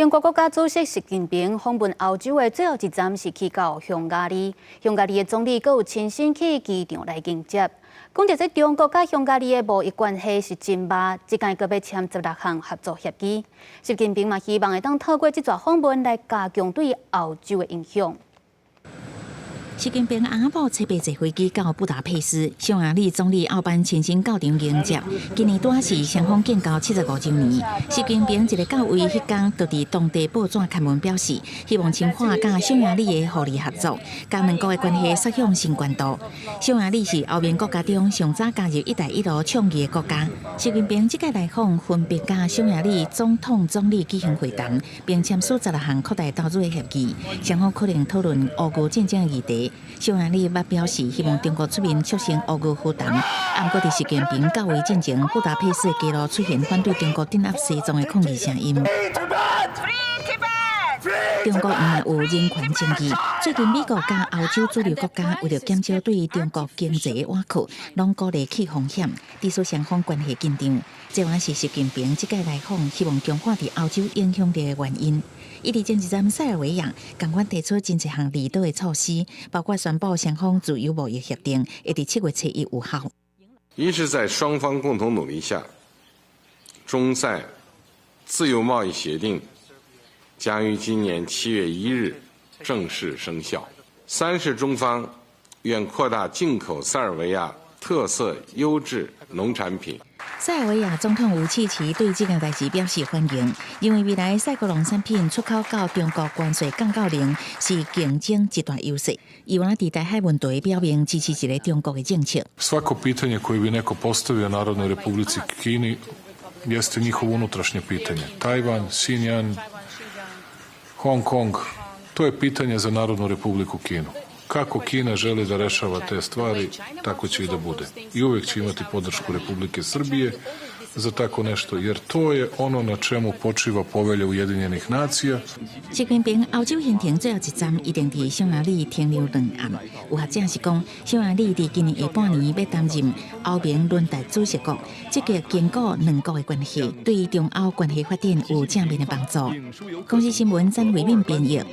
中國國家主席習近平訪問歐洲的最後一站是去到匈牙利，匈牙利的總理閣有親身去機場來迎接。講著這中國佮匈牙利的貿易關係是真密，這擺閣欲簽16項合作協議。習近平嘛希望會當透過這逝訪問來加強對歐洲的影響。習近平下晡七八坐飛機到布達佩斯，匈牙利總理奧班親身到場迎接。今年拄是雙方建交75週年。習近平一个到位彼工，就佇當地報紙刊文表示，希望深化佮匈牙利的互利合作，將兩國的關係推向新高度。匈牙利是歐盟國家中上早加入「一帶一路」倡議的國家。習近平這屆來訪，分別佮匈牙利總統、總理舉行會談，並簽署16項擴大投資的協議，雙方可能討論烏俄戰爭的議題。匈牙利捌表示希望中國出面促成烏俄和談，毋過佇習近平到位進前，布達佩斯的街路出現反對中國鎮壓西藏的抗議聲音。中國嘛有人權爭議，最近美國佮歐洲主流國家為著減少對中國經濟的倚靠，攏鼓勵去風險，致使雙方關係緊張。這嘛是習近平這屆來訪，希望強化佇歐洲影響力的原因。伊佇前一站塞爾維亞，仝款提出真濟項利倒的措施，包括宣布雙方自由貿易協定會佇7月初一有效。一是在雙方共同努力下，中塞自由貿易協定將於今年7月1日正式生效。三是中方願擴大進口塞爾維亞特色優質農產品。塞爾維亞總統武契奇對這件代誌表示歡迎，認為未來塞國農產品出口到中國關稅降到零是競爭一大優勢。伊嘛佇台海問題表明支持一個中國的政策。 Svako pitanje koje bi neko postavio Narodnoj Republici Kini jeste njihovo unutrašnje pitanje. Tajvan, Xinjiang, Hong Kong, to je pitanje za Narodnu Republiku Kinu. Kako Kina želi da rešava te stvari, tako će i da bude. I uvek će imati podršku Republike Srbije za tako nešto, jer to je ono na čemu počiva Povelja Ujedinjenih nacija. 習近平歐洲行程最後一站，一定佇匈牙利停留2暗。有學者是講，匈牙利佇今年下半年欲擔任歐盟輪值主席國，積極堅固兩國的關係，對中歐關係發展有正面的幫助。公視新聞曾慧敏編譯。